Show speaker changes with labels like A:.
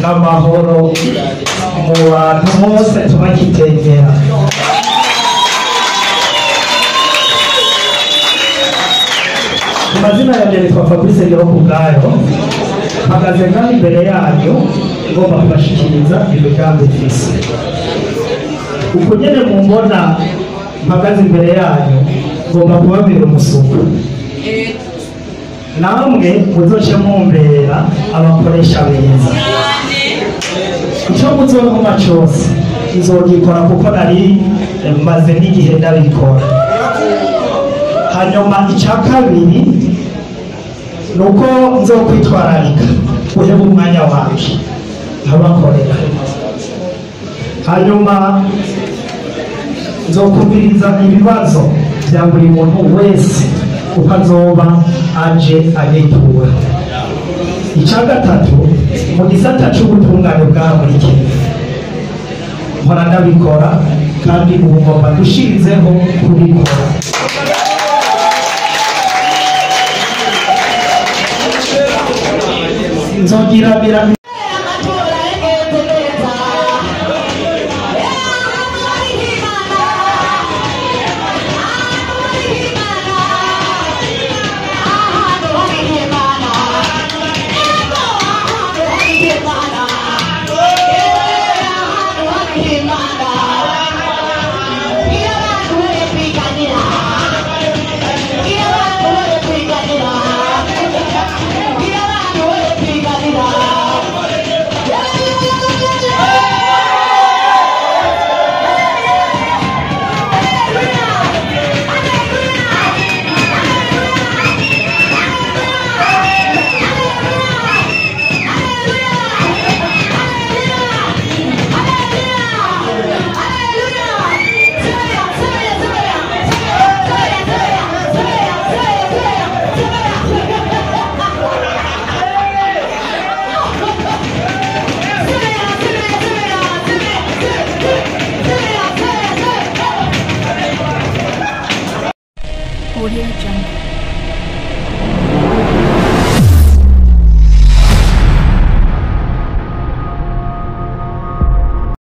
A: n'amahoro mu bantu bose tubakitegera. Amazina yanjye nitwa Fabrice Ngirokubwayo, mpagaze ngaho imbere yanyu ngomba kubashikiriza imigambi mfise. Uko nyene mumbona mpagaze imbere yanyu ngomba kubabera umusuku, namwe muzoce mumbera abakoresha beza. Icyo muzonkoma cose nzogikora kuko nari maze n'igihe ndabikora. Hanyuma icya kabiri nuko nzokwitwararika guheba umwanya wanje nkabakorera. Hanyuma nzokumviriza ibibazo bya buri muntu wese uko azoba aje anyitura. Icya gatatu, mu gisata c'ubutungane bwa buri kintu mpora ndabikora kandi ubu ngomba dushirizeho kubikora. Nzogira
B: Audio Jungle.